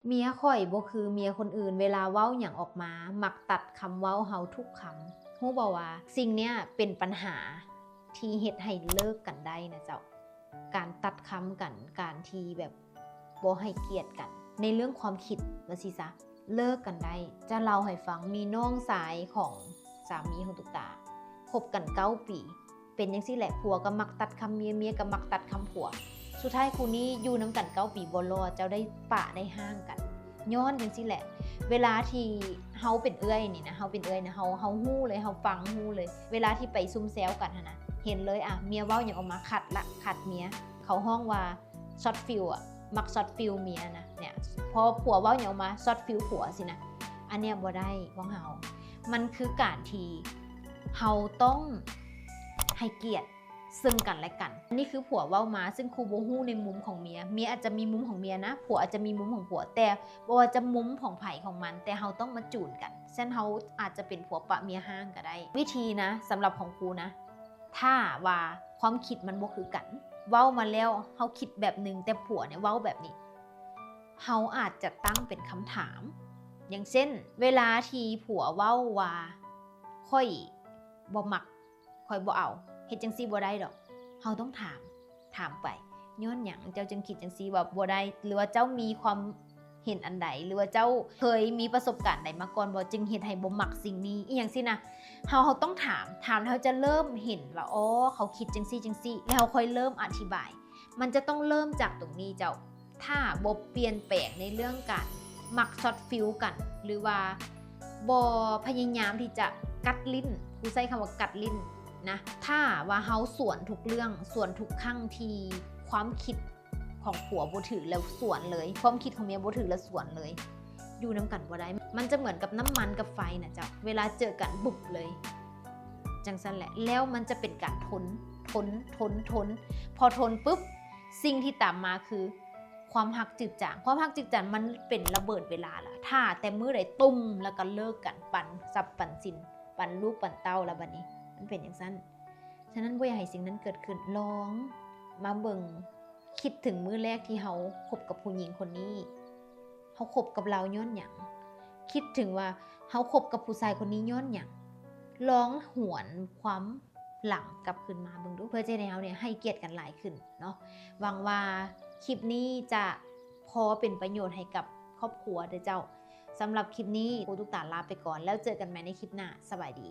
ເມຍຂ້ອຍບໍ່ຄືເມຍຄົນອື່ນ, ເວລາເວົ້າຫຍັງອອກມາ ມັກຕັດຄຳເວົ້າເຮົາທຸກຄຳ. ຮູ້ບໍ່ວ່າສິ່ງເນີ້ຍເປັນປັນຫາທີ່ເຮັດໃຫ້ເລີກກັນໄດ້ນະເຈົ້າ. ການຕັດຄຳກັນ, ການທີ່ແບບບໍ່ໃຫ້ກຽດກັນ ໃນເລື່ອງຄວາມຄິດວ່າຊີ້ຊະ, ເລີກກັນໄດ້. ຈະເລົ່າໃຫ້ຟັງ, ມີນ້ອງຊາຍຂອງສາມີຂອງຕຸກຕາ ຄົບກັນເກົ້າປີ ເປັນຈັ່ງຊີ້ແຫຼະ, ຜົວກໍມັກຕັດຄຳເມຍ, ເມຍກໍມັກຕັດຄຳຜົວ. ສຸດທ້າຍຄູ່ນີ້ຢູ່ນຳກັນເກົ້າປີບໍ່ລອດ, ເຈົ້າໄດ້ປະໄດ້ຮ້າງກັນ ຍ້ອນຈັ່ງຊີ້ແຫຼະ. ເວລາທີ່ເຮົາເປັນເອື້ອຍນີ້ນະ, ເຮົາເປັນເອື້ອຍນະ, ເຮົາ, ເຮົາຮູ້ເລີຍ, ເຮົາຟັງຮູ້ເລີຍ. ເວລາທີ່ໄປຊຸມແຊວກັນຫັ້ນນະ, ເຫັນເລີຍ, ອະ, ເມຍເວົ້າຫຍັງອອກມາ, ຂັດລະ, ຂັດເມຍ. ເຂົາຮ້ອງວ່າ short fuse ອະ, ມັກ short fuse ເມຍນະ. ເນຍ ພໍຜົວເວົ້າຫຍັງອອກມາ short fuse ຜົວຊີ້ນະ. ອັນເນີ້ຍບໍ່ໄດ້ຂອງເຮົາ. ມັນຄືການທີ່ເຮົາຕ້ອງໃຫ້ກຽດເຊິ່ງກັນແລະກັນ. ອັນນີ້ຄືຜົວເວົ້າມາ, ເຊິ່ງຄູບໍ່ຮູ້ໃນມຸມຂອງເມຍ. ເມຍອາດຈະມີມຸມຂອງເມຍນະ, ຜົວອາດຈະມີມຸມຂອງຜົວ, ແຕ່ບໍ່ວ່າຈະມຸມຂອງໃຜຂອງມັນ, ແຕ່ເຮົາຕ້ອງມາຈູນກັນ. ເຊັ່ນ ເຮົາອາດຈະເປັນຜົວປະເມຍຮ້າງກໍໄດ້. ວິທີນະ, ສຳລັບຂອງຄູນະ, ຖ້າວ່າຄວາມຄິດມັນບໍ່ຄືກັນ, ເວົ້າມາແລ້ວເຮົາຄິດແບບໜຶ່ງ ແຕ່ຜົວເນຍເວົ້າແບບນີ້, ເຮົາອາດຈະຕັ້ງເປັນຄຳຖາມ. ຢ່າງເຊັ່ນ ເວລາທີ່ຜົວເວົ້າວ່າ ຂ້ອຍບໍ່ມັກ, ຂ້ອຍບໍ່ເອົາ, ເຮັດຈັ່ງຊີ້ບໍ່ໄດ້ດອກ. ເຮົາຕ້ອງຖາມ, ຖາມໄປ, ຍ້ອນຫຍັງເຈົ້າຈຶ່ງຄິດຈັ່ງຊີ້ວ່າບໍ່ໄດ້? ຫຼືວ່າເຈົ້າມີຄວາມ ເຫັນອັນໃດ ຫຼືວ່າເຈົ້າເຄີຍມີປະສົບການໃດມາກ່ອນບໍ່ ຈຶ່ງເຮັດໃຫ້ບໍ່ມັກສິ່ງນີ້ ອີ່ຫຍັງຊີ້ນະ. ເຮົາ, ເຮົາຕ້ອງຖາມ, ຖາມແລ້ວເຮົາຈະເລີ່ມເຫັນວ່າ ອໍ ເຂົາຄິດຈັ່ງຊີ້ຈັ່ງຊີ້ ແລ້ວເຮົາຄ່ອຍເລີ່ມອະທິບາຍ. ມັນຈະຕ້ອງເລີ່ມຈາກຕົງນີ້ເຈົ້າ. ຖ້າບໍ່ປ່ຽນແປງໃນເລື່ອງການມັກ short fuse ກັນ ຫຼືວ່າບໍ່ພະຍາຍາມທີ່ຈະກັດລິ້ນ, ຄູໃຊ້ຄຳວ່າກັດລິ້ນນະ, ຖ້າວ່າເຮົາສວນທຸກເລື່ອງ, ສວນທຸກຄັ້ງທີ່ຄວາມຄິດ ຂອງຜົວບໍ່ຖືກແລ້ວສວນເລີຍ, ຄວາມຄິດຂອງເມຍບໍ່ຖືກແລ້ວສວນເລີຍ, ຢູ່ນຳກັນບໍ່ໄດ້. ມັນຈະເໝືອນກັບນ້ຳມັນກັບໄຟນະເຈົ້າ, ເວລາເຈີກັນບຸບເລີຍ, ຈັ່ງຊັ້ນແຫຼະ. ແລ້ວມັນຈະເປັນການທົນ, ທົນ, ທົນ, ທົນ. ພໍທົນປຶບ, ສິ່ງທີ່ຕາມມາຄືຄວາມຮັກຈືດຈາງ. ຄວາມຮັກຈືດຈາງມັນເປັນລະເບີດເວລາລະ, ຖ້າແຕ່ມື້ໃດຕຸ້ມ ແລ້ວກໍເລີກກັນ, ປັນຊັບປັນສິນ, ປັນລູກປັນເຕົ້າລະ. ບັດນີ້ມັນເປັນຈັ່ງຊັ້ນ. ສະນັ້ນ ບໍ່ຢາກໃຫ້ສິ່ງນັ້ນເກີດຂຶ້ນ. ລອງມາເບິ່ງ, ຄິດເຖິງມື້ແລກທີ່ເຮົາຄົບກັບຜູ້ຍິງຄົນນີ້, ເຮົາຄົບກັບລາວຍ້ອນຫຍັງ? ຄິດເຖິງວ່າເຮົາຄົບກັບຜູ້ຊາຍຄົນນີ້ຍ້ອນຫຍັງ? ລອງຫວນຄວາມຫຼັງກັບຄືນມາເບິ່ງດູ, ເພື່ອຈະໃຫ້ເຮົາເນຍໃຫ້ກຽດກັນຫຼາຍຂຶ້ນເນາະ. ຫວັງວ່າຄລິບນີ້ຈະພໍເປັນປະໂຫຍດໃຫ້ກັບຄອບຄົວເດີເຈົ້າ. ສຳລັບຄລິບນີ້ ຄູຕຸກຕາລາໄປກ່ອນ, ແລ້ວເຈີກັນໃໝ່ໃນຄລິບໜ້າ. ສະບາຍດີ.